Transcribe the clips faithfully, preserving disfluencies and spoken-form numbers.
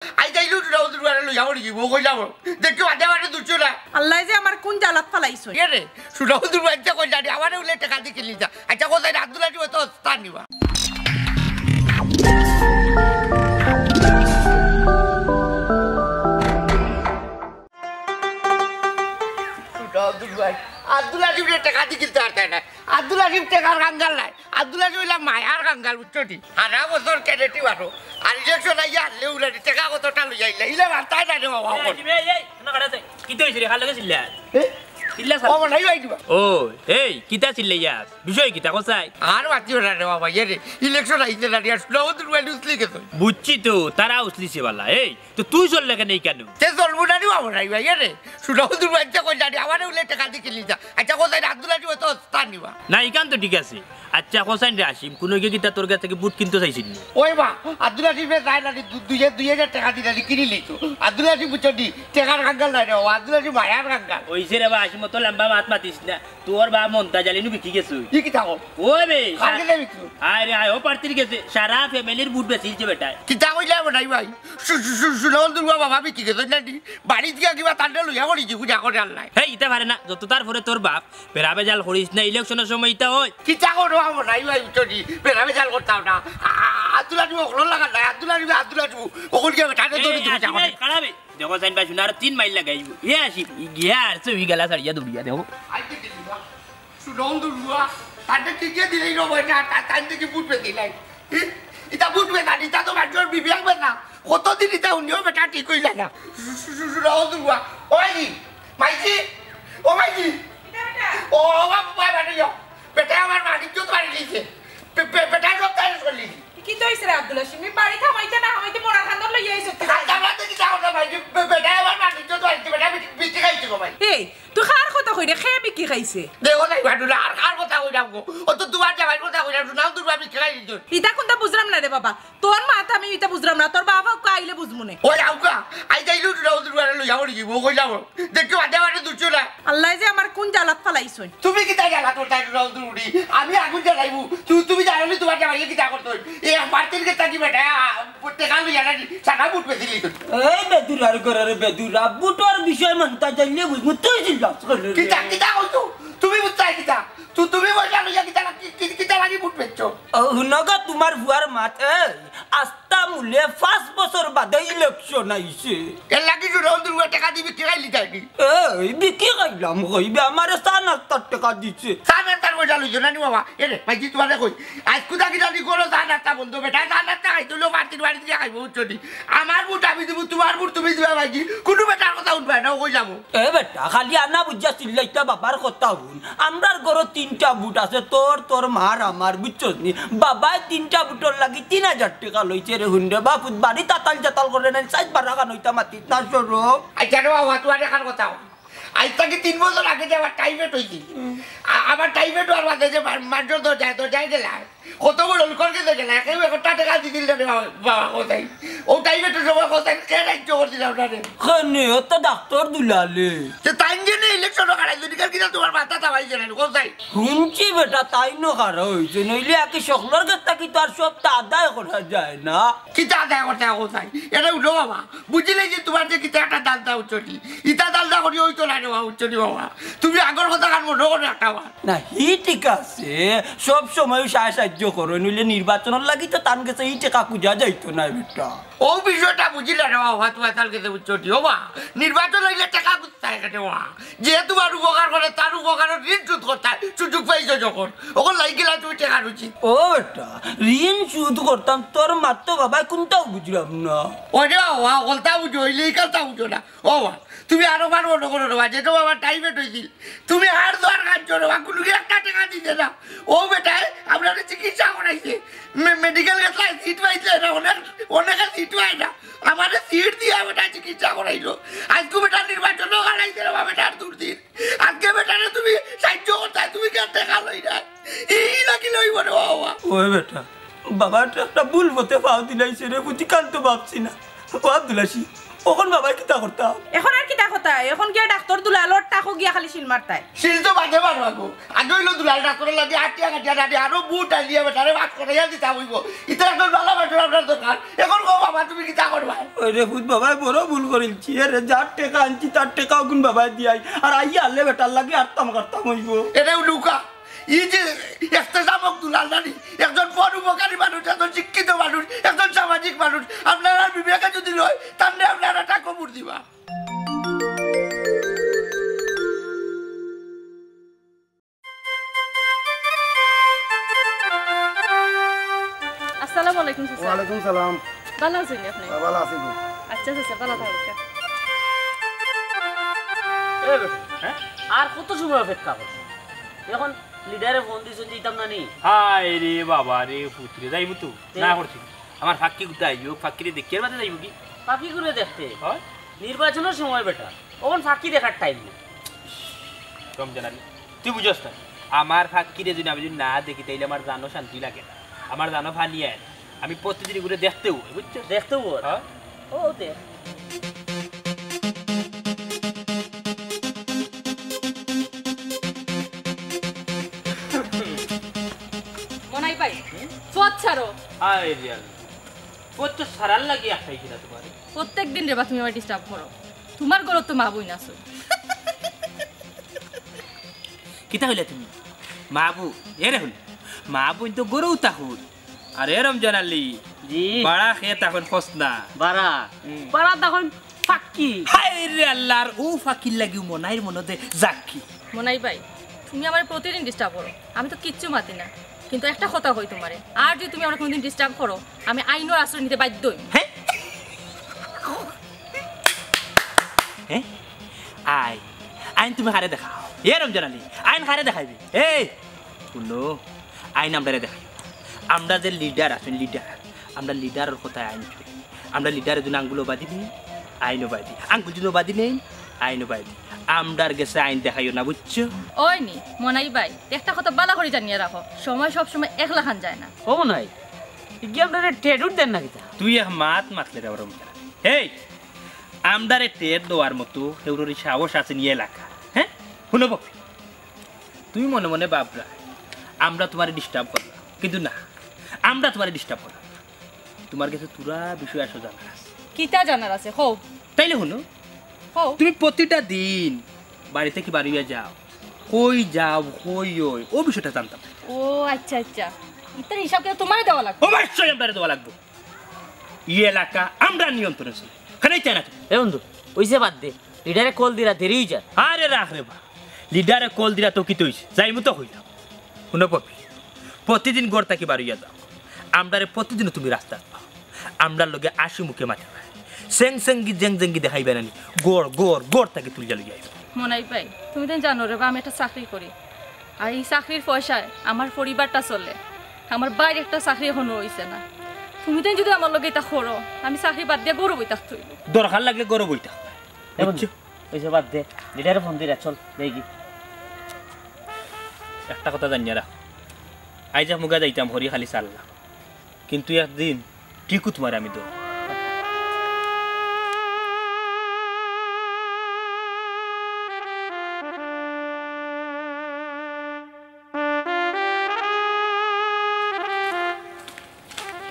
আই যাইলু সুনাউদ্দিন বুয়ারে লইয়া পড়ি যাইবো, কইলাম। দেখি বাদে আমারে দুষো না। আল্লায় যে আমার কুন জ্বালাত ফালাইছইন। এ রে, সুনাউদ্দিন বুয়া ইচ্ছা কইলা নি, আমারে উলে টেকা দি কিনলি যা। আচ্ছা, কোথায় আব্দুল আজিম তো স্থান নিবা। সুনাউদ্দিন বুয়া, আব্দুল আজিমরে টেকা দি কিনতে পারতায় না। আব্দুল আজিম টেকার কাঙ্গাল নায়। আব্দুল আজিম অইলা মায়ার কাঙ্গাল, বুঝছো নি? হারা বছর কেনেটি মারো। আর ইলেকশন আইয়া হারলে উলানি টেকা কতটা লইয়া আইলা। ইলা মানতায় না রে বাবা, এই, অখন। এই, এই, না, কাটা চাই। কিতা অইছে রে? কার লগে চিল্লাস? এ? চিল্লাস ও, কার? মনাই ভাই দিবা। ও, এই, কিতা চিল্লাইয়াস? বিষয় কিতা, কও চাই? আর মাতিও না রে বাবা, এ রে, ইলেকশন আইছে না রে, আর সুনাউদ্দিন বুয়া উসলি গেছে। বুঝছি তো, তারা উসলিছে বালা। এই, তো তুই চললে কেন এই কেন? তে চলবো না রে বাবা, নাই ভাই, এ রে, সুনাউদ্দিন বুয়া ইচ্ছা কইলা নি, আমারে উলে টেকা দি কিনলি যা। আচ্ছা, কোথায় আব্দুল আজিম তো স্থান নিবা। না, ইখান তো ঠিক আছে। আচ্ছা, হোসেন রে আসিম, কুনু গিয়ে কিতা তোর গেছ থাকি বুট কিনতো চাইছিল নি? ওই বা, আব্দুল আজিমে যায় না রে, দু-, দুই, দুই হাজার টেকা দিলে নি, কিনি লিতো। আব্দুল আজিম বুঝছো নি, টেকার কাঙ্গাল নায় রে বাবা, আব্দুল আজিম মায়ার কাঙ্গাল। ওই যে রে বা আসিম, অত লম্বা মাত মাতিস না। তোর বাপ মন্তাজ আলী নু বিকি গেছে। ই কিতা কও? ওই বে, কার গেছে বিকছইন? আয় রে আয়, ও প্রার্থীর গেছে। সারা ফ্যামিলির বুট বেচিলছে বেটায়। কিতা কইলা মনাই ভাই? সু-, সু-, সু-, সুনাউদ্দিন বুয়া বাবা বিকি গেছে না নি? বাড়িত গিয়া কিবা তান্ডে লইয়া পড়ি যাইবো, যা করে আল্লায়। হেই, ইতা পারে না, যত তার পরে তোর বাপ। বেড়া বেজাল করিস না, ইলেকশনের সময় ইতা হয়। কিতা করো আমো নাই ভাই, বুঝছো নি? বেড়া বেজাল করতাম না। আ-, আ-, আব্দুল আজিম অকলর লাগান নাই, আব্দুল আজিম, আব্দুল আজিম। অখন গিয়া বেটারে এই, দৌড়ি দৌড়ি আসি যাবো। ভাই, খারাপ এই। দেখো, জান ভাই, শুনে আরো তিন মাইল লাগাইবো। এ আসি, গিয়া আর সে ওই গেলা ছাড়িয়া দৌড়িয়া দেখো। আই দেখি দিবা। সুনাউদ্দিন বুয়া, তাতে টিকিয়ে দিলেই নয় না, তা-, তাই দেখি বুট পেতে নাই। ই-, ইতা বুট পেতা, ইতা তো মানুষের বিবেক পেতা। কতদিন ইতা উনিও বেটা ঠিক হইলা না। সু-, সু-, সু-, সুনাউদ্দিন বুয়া, ওই নি, মাইজি, ও মাইজি। ও বাবা, বাবা, বাবা, বেটা আমার মানিক তো বাড়ি দিয়েছে। বে-, বে-, বেটা সব তাই করলি। কিতা অইছে রে আব্দুল হাসিম? ই বাড়ি থামাইতে না থামাইতে মরার কান্দন লইয়া আইছো কিতা? আচ্ছা, আমরা তো কিতা করতাম ভাই? বে-, বেটায় আমার মানিক তো আনছে, বেটা বিক্রি, বিক্রি খাইছে গো ভাই। এই, তুই কার কথা কইরে? কে বিক্রি খাইছে? দেখো নাই ভাটুলা, আর কার কথা কইরাম গো? ও তো তোমার জামাইর কথা কইরাম, সুনাউদ্দিন বুয়া বিক্রি খাই দিত। ইতা কোনটা বুঝলাম না রে বাবা। তোর মাত আমি ইতা বুঝলাম না, তোর বাবা আউক্কা আইলে বুঝমু নে। ওই আউক্কা, আই যাইলু সুনাউদ্দিন বুয়ারে লইয়া পড়ি যাইবো, কইলাম। দেখো বাদে আমারে দুষো না। আল্লায় যে আমার কুন জ্বালাত ফালাইছইন। তুমি কিতা জ্বালা করতায় সুনাউদ্দিন বুড়ি? আমি আগুন জ্বালাইমু। তু-, তুমি জানো নি তোমার জামাইয়ে কিতা করতো? এই এক পার্টির গেছ থাকি বেটায়, আ, টেকা লইয়া না নি, সারা বুট বেচিলিতো। এই বেদুরার ঘরর বেদুরা, বুটর বিষয় মন্তাজ আলীয়ে বুঝমু, তুই চিল্লাস কেনে রে? কিতা, কিতা কইছো? তুমি বুঝতায় কিতা? তু-, তুমি পয়সা লইয়া কিতা, কি-, কি-, কিতা লাগি বুট বেচছো? ও, হুনো গো, তোমার ফুয়ার মাত, এই, আস্তা মূলে পাঁচ বছর বাদে ইলেকশন আইছে। এর লাগি সুনাউদ্দিন বুয়া টেকা দি বিক্রি খাইলি তাই নি? এই, বিক্রি খাইলাম কইবে, আমারে চা নাস্তার টেকা দিছে। চা নাস্তার পয়সা লইছো না নি বাবা? এ রে, ভাইজি, তোমারে কই, আইজ কুদা কিতা নি করো, চা নাস্তা বন্ধ, বেটায় চা নাস্তা খাইতে অইলেও পার্টির বাড়িত গিয়া খাইবো, বুঝছো নি? আমার বুট আমি দিমু, তোমার বুট তুমি দিবায়, ভাইজি। কুনু বেটার কথা হুনবায় না, ও কই যাবো? এ বেটা, খালি আনা বুঝিয়া চিল্লাইতা, বাবার কথা হুন। আমরার ঘরো তিনটা বুট আছে, তোর, তোর মার, আমার, বুঝছস নি? বাবায় তিনটা বুটর লাগি তিন হাজার টেকা লইছে রে, হুন রে বাপুত, বাড়ি তাতাল জাতাল করে নাই, সাইজ বারাখান অইতা মাতিত না সরো। আচ্ছা রে বাবা, তোমার এখান কথা হুন। আইজ থাকি তিন বছর আগে যে আমার টাইফয়েড অইছিল, আ-, আমার টাইফয়েড অওয়ার বাদে যে মা-, মানষর দরজায় দরজায় গেলাম, কত বড় লোকর গেছে গেলাম, কেউ একটা টেকা দিছিল না রে বাবা, বাবা, কোথায়? ও টাইফয়েডর সময় কোথায় কে সাহায্য করছিল আপনারে? কেনে, ও তো ডাক্তার দুলালে। তে তাইন যে নে ইলেকশন খাড়াইছে, নিকার কিনা তোমার মাথা চাপাইছে না, কোথায়? হুনছি বেটা, তাইন খাড়া অইছে, নইলে একই সকলর গেছ থাকি তো আর সবতা আদায় করা যায় না। কিতা আদায় করতে হবে কোথায়? এটা উঠো বাবা, বুঝিলে যে তোমার যে কিতা একটা দান্দা উঠছো নি, ইতা দান্দা করি অইতো না রে বাবা, উঠছো নি বাবা। তুমি আগর কথাখান মনো করো একটা বার। না, হি ঠিক আছে, সব সময় সা-, সাহায্য করো, নইলে নির্বাচনর লাগি তো তান গেছে ই টেকা খুঁজা যাইতো না বেটা। ও বিষয়টা বুঝিলা রে বাবা, তোমার তার গেছে উঠছো নি। ও বা, নির্বাচন অইলে টেকা খুঁজতে হয় রে বাবা। যে তোমার উপকার করে, তার উপকারর ঋণ শোধ করতে হয়, সুযোগ পাইছো যখন। অখন লাগি গেলা তুমি টেকার উচিত। ও বেটা, ঋণ শোধ করতাম, তোর মাত তো বাবায় কুনটাও বুঝলাম না। ওরে বাবা, অকলতা বুঝো, অইলে ইকালতা বুঝো না। ও বা, তুমি আরো বার মনো করো রে বা, যেটা বাবা টাইফয়েড অইছিল। তুমি আর তো আর কাজ করো বা, কুনু একটা টেকা দিতে না। ও বেটায়, আপনারে চিকিৎসা করাইছে। মে-, মেডিকেল গেছলায়, সিট পাইছে না, অনেক, অনেকে সিট পায় না। আমারে সিট দিয়া বেটায় চিকিৎসা করাইলো। আইজকু বেটার নির্বাচনও খাড়াইছে রে বা, বেটার দুর্দিন। আইজকে বেটারে তুমি সাহায্য করতায়, তুমি কেন টেকা লইরায়? ই নাকি লইব রে বাবা? ওই বেটা, বাবা তো একটা ভুল পথে পাও দিলাইছে রে, বুঝি কান তো ভাবছি না। ও আব্দুল আসি, অখন বাবায় কিতা করতা? অখন আর কিতা তাই এখন গিয়া ডাক্তর দুলালর টাকো গিয়া খালি সিল মারতায়। সিল তো বাদে মারবা গো। আগে অইলো দুলাল ডাক্তরর লাগি আটিয়া কাটিয়া নানি আরো বুট আনিয়া বেটারে পাস করাইয়া দিতাম অইবো। ইতা এখন বালা মানুষ আপনার দরকার। এখন গো বাবা, তুমি কিতা করবা? ওই রে পুত, বাবায় বড় ভুল করিলছি। এরে যার টেকা আনছি, তার টেকা অগুন বাবায় দিয়াই। আর আইয়া আলে বেটার লাগি আটতাম কাটতাম অইবো। এরে উলুকা, ই যে একটা শাবক দুলাল নানি, একজন পরোপকারী মানুষ, একজন শিক্ষিত মানুষ, একজন সামাজিক মানুষ, আপনারার বিবেকে যদি লয়, তাহলে আপনারা টাকা বুট দিবা। আসসালামু আলাইকুম, চাচা। ওয়ালাইকুম সালাম। ভালা আছইন নি আপনে? হ্যাঁ, ভালা আছি গো। আচ্ছা, চাচা, ভালা থাকউক্কা। এ বেটা, হ্যাঁ? আর কত সময় অপেক্ষা করবো? এখন লিডারে ফোন দিছইন, যাইতাম না নি? হায় রে বাবা রে, পুত রে, যাইমু তো। তে? না করছি। আমার ফাক্কি কুত্তা আইও, ফাক্কিরে দেখিয়ার বাদে যাইমু কি? ফাক্কি করে দেখতে? হয়? নির্বাচনর সময় বেটা, অখন ফাক্কি দেখার টাইম না। রমজান আলী, তুই বুঝস না, আমার ফাক্কিরে যদি আমি যদি না দেখি, তাইলে আমার জানো শান্তি লাগে না, আমার জানো ফানি আয় না। আমি প্রতিদিন ঘুরে দেখতেও, বুঝছস? দেখতেও ওর? হ্যাঁ। ও দে। মনাই ভাই, হুম? পথ ছাড়ো। আয় রে আল্লাহ। পথ তো ছাড়ার লাগি আটকাইছি না তোমারে। প্রত্যেক দিন রে বা তুমি আমারে ডিস্টার্ব করো। তোমার ঘরো তো মা বইন আছে। কিতা কইলা তুমি? মা বইন? এরে হুন। মা বইন তো ঘরো থাকইন। আরে রমজান আলী, জি। বাড়া খেত এখন খস না। বাড়া? হুম। বাড়া তখন ফাক্কি। হায় রে আল্লাহ, আর ও ফাক্কির লাগি মনাইর মনো দে যাক্কি। মনাই ভাই, তুমি আমারে প্রতিদিন ডিস্টার্ব করো, আমি তো কিচ্ছু মাতি না, কিন্তু একটা কথা কই তোমারে, আর যদি তুমি আমারে কোনোদিন ডিস্টার্ব করো, আমি আইনর আশ্রয় নিতে বাধ্য হইমু। হ্যাঁ? হ্যাঁ? আইন, আইন তুমি কারে দেখাও? এ রমজান আলী, আইন কারে দেখাইবে? এই, হুনো, আইন আমরারে দেখাই। আমরা যে লিডার আছইন, লিডার, আমরা লিডারর কথায় আইন চলে। আমরা লিডারে যদি আঙ্গুল বাদি নেই, আইনও বাদি। আঙ্গুল যদি বাদি নেই, আইনও বাদি। আমরার গেছে আইন দেখাইও না, বুঝছো? ওই নি, মনাই ভাই, একটা কথা ভালা করি জানিয়া রাখো, সময় সব সময় এক লাখান যায় না। ও মনাই, ইগিয়ে আমরারে টেটুর দেন না কিতা? তুই এক মাত মাতলে রে রমজান। হেই, আমরারে টেট দেওয়ার মতো কেউরই সাহস আছে নি এলাকা? হ্যাঁ? হুনো বাপি, তুমি মনে মনে ভাবরা, আমরা তোমারে ডিস্টার্ব করলাম, কিন্তু না, আমরা তোমারে ডিস্টার্ব করলাম না। তোমার গেছে তুরা বিষয় আসো জানার আছে। কিতা জানার আছে? কও। তাইলে হুনো, কও। তুমি প্রতিটা দিন বাড়ি থাকি বারইয়া যাও, কই যাও, কই অই, ও বিষয়টা জানতাম। ও আচ্ছা, আচ্ছা, ইতার হিসাব কিতাব তোমারে দেওয়া লাগবো? অবশ্যই আমরারে দেওয়া লাগবো। ই এলাকা আমরার নিয়ন্ত্রণে চলে, খালি তাই না তুমি? এ বন্ধু, অইছে বাদ দে, লিডারে কল দিরা দেরি অই যায়। আরে রাখ রে বা, লিডারে কল দিরা তো কিতা অইছে, যাইমু তো কইলাম। হুনো পপি, প্রতিদিন ঘর থাকি বারইয়া যাও, আমরারে প্রতিদিনও তুমি রাস্তাত পাও, আমরার লগে হাসি মুখে মাতে পারে, সেং সেঙ্গি জেং জেঙ্গি দেখাইবা না নি, ঘর ঘর ঘর থাকি তুলিয়া লইয়া আইবা। মনাই ভাই, তুমি তো জানো রে বা, আমি একটা চাকরি করি, আর ই চাকরির পয়সায় আমার পরিবারটা চলে। আমার ভাইর একটা চাকরি এখনো অইছে না। তুমি তো যদি আমার লগে ইতা করো, আমি চাকরি বাদ দিয়া ঘরো বই থাকতে অইবো। দরকার লাগলে ঘরো বই থাকবা। এ বন্ধু, বুঝছো? অইছে বাদ দে, লিডারে ফোন দিরা, চল দেখি। একটা কথা জানিয়া রাখ, আইজ এক মুগা যাইতাম, হরি খালি চাল্লা। কিন্তু একদিন ঠিকউ তোমারে আমি দেও।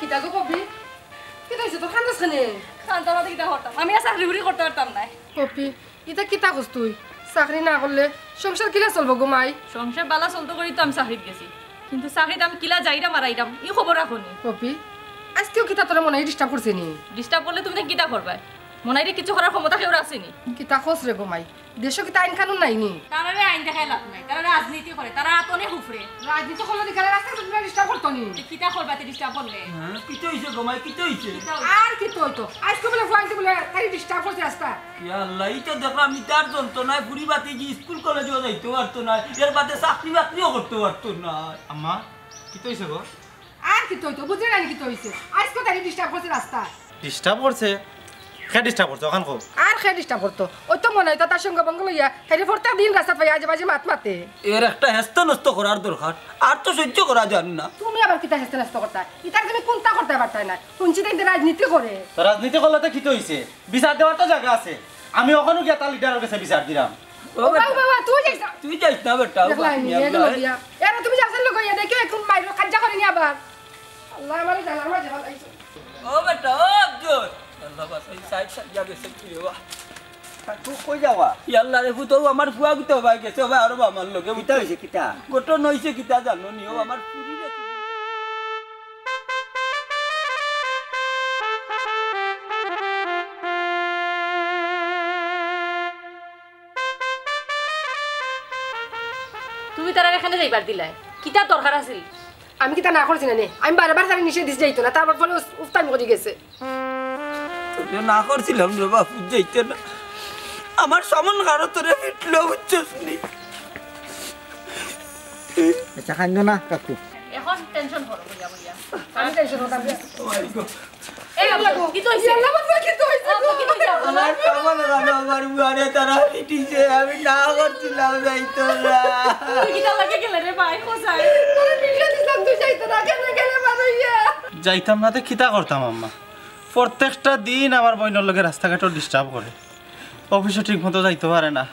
কিতা গো পপি? কিতা অইছে তোর, কান্দস কেনে? কান্দতাম না তো কিতা করতাম? আমি আর চাকরি-উকরি করতে পারতাম নায়। পপি, ইতা কিতা কস তুই? চাকরি না করলে সংসার কিলা চলবো গো মাই? সংসার বালা চলতো করি তো আমি চাকরিত গেছি, কিন্তু চাকরিত আমি কিলা যাইরাম আর আইরাম, ই খবর রাখো নি। পপি, আইজকেও কিতা তোরে মনাই ডিস্টার্ব করছে নি? ডিস্টার্ব করলে তুমি তাইন কিতা করবায়? মনাইরে কিছু করার ক্ষমতা কেউর আছে নি? কিতা কস রে গো মাই? দেশো কিতা আইন কানুন নাই নি? তারারে আইন দেখায় লাভ নাই, তারা রাজনীতি করে, তারা আতনে হুফরে। রাজনীতি করলে দি গেলে রাস্তায় তোমরা ডিস্টার্ব করতো নি? তে কিতা করবা তে ডিস্টার্ব করলে? হ্যাঁ, কিতা অইছে গো মাই, কিতা অইছে? কিতা অইছে? আর কিতা অইতো? আইজকে বুলে ফুয়াইন্তে বুলে তাইরে ডিস্টার্ব করছে রাস্তাত। ইয়া আল্লাহ, ইতা দেখলাম ইতার যন্ত্রণায় ফুরি বাতি যে স্কুল কলেজেও যাইতো পারতো নায়, এর বাদে চাকরি বাকরিও করতো পারতো নায়। আম্মা, কিতা অইছে গো? আর কিতা অইতো? বুঝরে না নি কিতা অইছে? আইজকে তাইরে ডিস্টার্ব করছে রাস্তাত। ডিস্টার্ব করছে? কে ডিস্টার্ব করছে? অখান কও। আর কে ডিস্টার্ব করতো? অউ তো মনাইয়ে তার সঙ্গ-বঙ্গ লইয়া তাইরে প্রত্যেক দিন রাস্তাত পাইয়া আজে-বাজে মাত মাতে। এর একটা হেস্ত-নেস্ত করার দরকার, আর তো সইজ্য করা যার না। তুমি আবার কিতা হেস্ত-নেস্ত করতায়? ইতার তুমি কুন্তা করতায় পারতায় না। হুনছি তাইন রাজনীতি করে। তো রাজনীতি করলে তো কিতা অইছে? বিচার দেওয়ার তো জাগা আছে। আমি অখনো গিয়া তার লিডারর গেছে বিচার দিরাম। ও ও বাবা, বেটা, বাবা, তুই যাইস না। তুই যাইস না বেটা, ও দেখলাই বাবা, নি, এগুলো দিয়া। এরা তুমি যাচ্ছেন লোক ইয়া, দেখো এখন মাইরো কাজ্জা করিনি আবার। আল্লাহ, আমারে জানার মাঝে ফালাইছো। ও বেটা, ও আব্দুল। আল্লাহ বাঁচাই, সাইড সাইড যা গেছে কি রে বা? তুই কই যাওয়া? ইয়াল্লা রে, ফুতো আমার ফুয়া গুতো ভাই গেছে, ও ভাই, আরো বা আমার লগে কিতা হইছে, কিতা? ঘটনা হইছে কিতা জানো নি? ও আমার ফুরি রে। তুমি তারার এখানে যাইবার দিলায়, কিতা দরকার আছিল? আমি কিতা না করছি না নে? আমি বারে বারে তারে নিষেধ দিছি যাইতো না, তারপর ফলে উস-, উস্তামি করি গেছে। তোরে না করছিলাম রে বাপু, যাইতে না। আমার সামন কারো তোরে ফিটলো বুঝছস নি? আচ্ছা, কান্দো না কাকু। এখন টেনশন করো বইয়া বইয়া। আমি টেনশন করতাম না। ও মাই গড। এই আল্লাহ গো, কি তো হইছে? আল্লাহ বাবা, কি তো হইছে? ও, কি তো হইছে? আমার সামন কারো আমার বুয়ারে তারা ফিটিছে, আমি না করছিলাম যাইতো না। তুই কিতা লাগে গেলে রে ভাই, কোথায়? তোরে নিষেধ দিছিলাম, তুই যাইতো না, কেন গেলে মারইয়া? যাইতাম না তে কিতা করতাম আম্মা? প্রত্যেকটা দিন আমার বইনর লগে রাস্তাঘাটও ডিস্টার্ব করে, অফিসও ঠিক মতো যাইতো পারে না।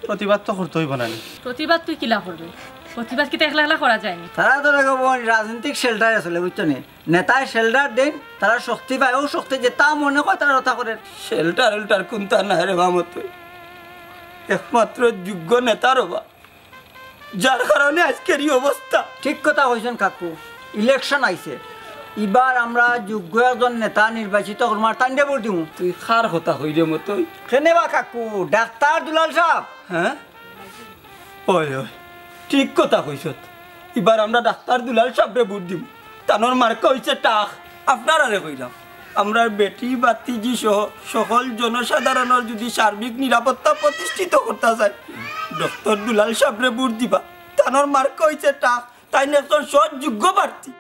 প্রতিবাদ তো করতে হইব না নি? প্রতিবাদ তুই কিলা করবে? প্রতিবাদ কিতা একলা একলা করা যায়নি? তারা তো দেখো বোন রাজনৈতিক শেল্টারে চলে, বুঝছো নি? নেতায় শেল্টার দেন, তারা শক্তি পায়, ও শক্তি যে তা মনে কয় তারা কথা করে। শেল্টার উল্টার কোনটা না রে বামত, একমাত্র যোগ্য নেতার অভাব, যার কারণে আজকের এই অবস্থা। ঠিক কথা কইছেন কাকু, ইলেকশন আইছে, ইবার আমরা যোগ্য একজন নেতা নির্বাচিত করমু, আর তাইনরে ভোট দিমু। তুই কার কথা কইরে মতই? কেনে বা কাকু, ডাক্তার দুলাল সাহেব। হ্যাঁ, ওই ওই, ঠিক কথা কইছত। ইবার আমরা ডাক্তার দুলাল সাহেবরে ভোট দিমু। তানর মার্কা হইছে টাক। আপনারারে কইলাম, আমরার বেটি বাতিজি সহ সকল জনসাধারণর যদি সার্বিক নিরাপত্তা প্রতিষ্ঠিত করতা চাই, ডক্টর দুলাল সাহেবরে ভোট দিবা। তানর মার্কা হইছে টাক, তাইন একজন সৎ যোগ্য প্রার্থী।